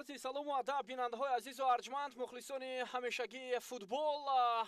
Арзи салому адаб, бинандаҳои азизу арҷманд, мухлисони ҳамешагии футбол,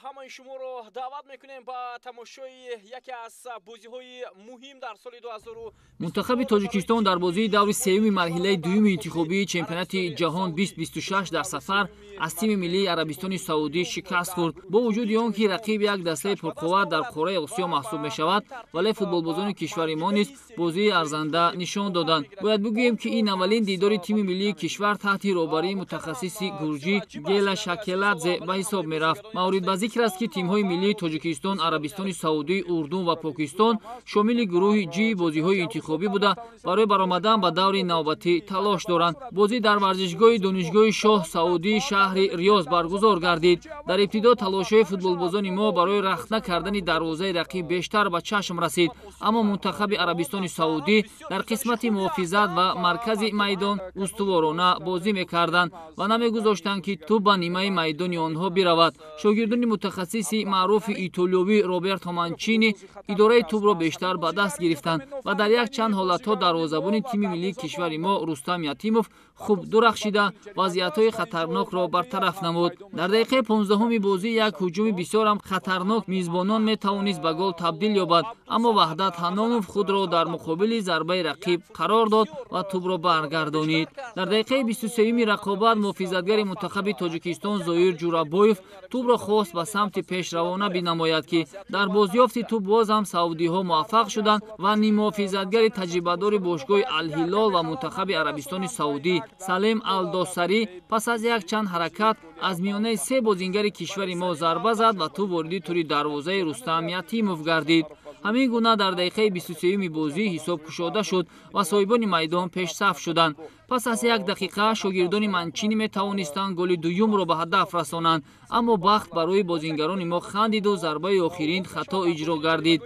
ҳамаи шуморо даъват мекунем ба тамошои яке аз бозиҳои муҳим дар соли 2000. Мунтахаби Тоҷикистон дар бозии даври сеюми марҳилаи дуюми интихобии чемпионати ҷаҳон 2026 дар сафар аз тими миллии Арабистони Саудӣ шикаст хӯрд. Бо вуҷуди он ки рақиб як дастаи пурқувват дар қораи Осиё маҳсуб мешавад, вале футболбозони кишвари мо низ бозии арзанда нишон доданд. Бояд бигӯем, ки ин аввалин дидори тими миллии кишвар таҳти роҳбарии мутахассиси гурҷӣ Гела Шакеладзе ба ҳисоб мерафт. Маврид ба зикр аст, ки тимҳои миллии Тоҷикистон, Арабистони Саудӣ, Урдун ва Покистон шомили гурӯҳи Ҷи бозиҳои интихобӣ буда, барои баромадан ба даври навбатӣ талош доранд. Бозӣ дар варзишгоҳи донишгоҳи Шоҳ Саудии шаҳри Риёз баргузор гардид. Дар ибтидо талошҳои футболбозони мо барои рахна кардани дарвозаи рақиб бештар ба чашм расид, аммо мунтахаби Арабистони Саудӣ дар қисмати муҳофизат ва маркази майдон устуворона бозӣ мекарданд ва намегузоштанд, ки тӯб ба нимаи майдони онҳо биравад. Шогирдони мутахассиси маъруфи итолиёвӣ Роберто Манчини идораи тӯбро бештар ба даст гирифтанд ва дар якчанд ҳолатҳо дарвозабони тими миллии кишвари мо Рустам Ятимов хуб дурахшида, вазъиятҳои хатарнокро бартараф намуд. Дар дақиқаи 15-уми бозӣ як ҳуҷуми бисёрам хатарнок мизбонон метавонист ба гол табдил ёбад, аммо Ваҳдат Ҳаннонов худро дар муқобили зарбаи рақиб қарор дод ва тӯбро баргардонид. Дар дақиқаи 23-юми рақобат муҳофизатгари мунтахаби Тоҷикистон Зоир Ҷурабоев тӯбро хост ба самти пешравона бинамояд, ки дар бозёфти тӯб боз ҳам саудиҳо муваффақ шуданд ва ниммуҳофизатгари таҷрибадори бошгоҳи Алҳилол ва мунтахаби Арабистони Саудӣ Салем Алдосарӣ пас аз якчанд ҳаракат аз миёнаи се бозингари кишвари мо зарба зад ва тӯб вориди тури дарвозаи Рустам Ятимов гардид. Ҳамин гуна дар дақиқаи 23-юми бозӣ ҳисоб кушода шуд ва соҳибони майдон пешсаф шуданд. Пас аз як дақиқа шогирдони Манчини метавонистанд голи дуюмро ба ҳадаф расонанд, аммо бахт барои бозингарони мо хандиду зарбаи охирин хато иҷро гардид.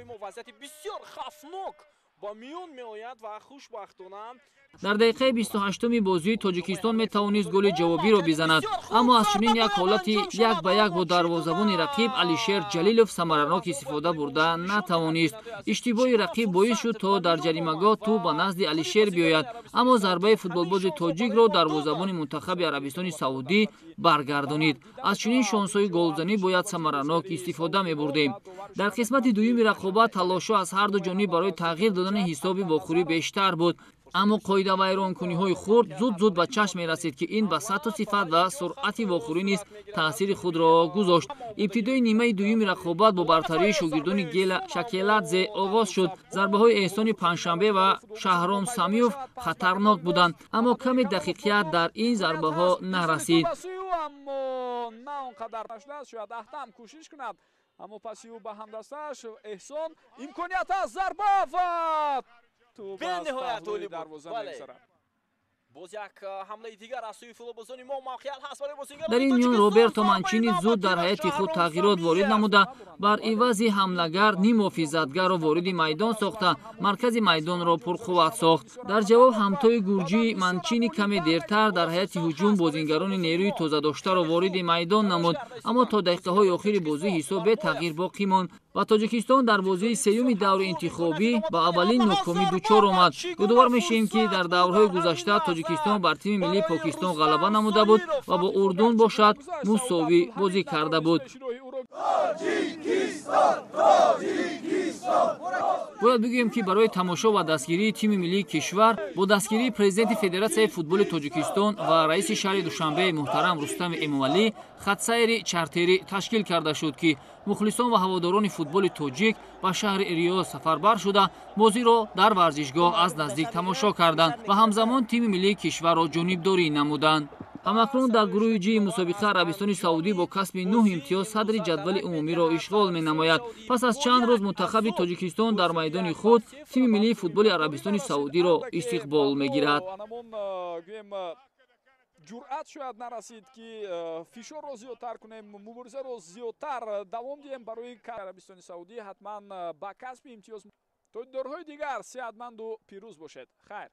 Ба миён меояд ва хушбахтона Дар дақиқаи 28-уми бозӣ Тоҷикистон метавонист голи ҷавобиро бизанад, аммо аз чунин як ҳолати як ба як бо дарвозабони рақиб Алишер Ҷалилов самаранок истифода бурда натавонист. Иштибоҳи рақиб боис шуд, то дар ҷаримагоҳ тӯб ба назди Алишер биёяд, аммо зарбаи футболбози тоҷикро дарвозабони мунтахаби Арабистони Саудӣ баргардонид. Аз чунин шонсҳои голзанӣ бояд самаранок истифода мебурдем. Дар қисмати дуюми рақобат талошҳо аз ҳарду ҷониб барои тағйир додани ҳисоби вохӯрӣ бештар буд, аммо қоидавайронкуниҳои хурд зуд-зуд ба чашм мерасид, ки ин ба сатҳу сифат ва суръати вохӯрӣ низ таъсири худро гузошт. Ибтидои нимаи дуюми рақобат бо бартарии шогирдони Гела Шакеладзе оғоз шуд. Зарбаҳои Эҳсони Панҷшанбе ва Шаҳром Самиёв хатарнок буданд, аммо каме дақиқият дар ин зарбаҳо нарасид. Аммо на он қадар нашудааст, шояд Аҳтам кӯшиш кунад, аммо паси ӯ ба ҳамдастааш Эҳсон имконият аст, зарба ва бениҳоят олӣ буд. Боз як ҳамлаи дигар аз сӯи футболбозони мо, мавқеият ҳаст барои бозингарони Дар ин миён Роберто Манчини зуд дар ҳайати худ тағйирот ворид намуда, бар ивази ҳамлагар ниммуҳофизатгарро вориди майдон сохта, маркази майдонро пурқувват сохт. Дар ҷавоб ҳамтои гурҷии Манчини каме дертар дар ҳайати ҳуҷум бозингарони нерӯи тозадоштаро вориди майдон намуд, аммо то дақиқаҳои охири бозӣ ҳисоб бетағйир боқӣ монд ва Тоҷикистон дар бозии сеюми даври интихобӣ ба аввалин нокомӣ дучор омад. Ёдовар мешавем, ки дар даврҳои гузашта Тоҷикистон бар тими миллии Покистон ғалаба намуда буд ва бо Урдун бошад мусовӣ бозӣ карда буд. Бояд бигӯем, ки барои тамошо ва дастгирии тими миллии кишвар бо дастгирии президенти Федератсияи футболи Тоҷикистон ва раиси шаҳри Душанбе муҳтарам Рустами Эмомалӣ хатсайри чартерӣ ташкил карда шуд, ки мухлисон ва ҳаводорони футболи тоҷик ба шаҳри Риёз сафарбар шуда, бозиро дар варзишгоҳ аз наздик тамошо карданд ва ҳамзамон тими миллии кишварро ҷонибдорӣ намуданд. Ҳамакнун дар гурӯҳи Ҷии мусобиқа Арабистони Саудӣ бо касби нӯҳ имтиёз садри ҷадвали умумиро ишғол менамояд. Пас аз чанд рӯз мунтахаби Тоҷикистон дар майдони худ тими миллии футболи Арабистони Саудиро истиқбол мегирад. Ҷуръат шояд нарасид, ки фишорро зиёдтар кунем, муборизаро зиёдтар давом диҳем. Барои Арабистони Саудӣ ҳатман ба касби имтиёз. То дидорҳои дигар сеҳатманду пирӯз бошед. Хайр.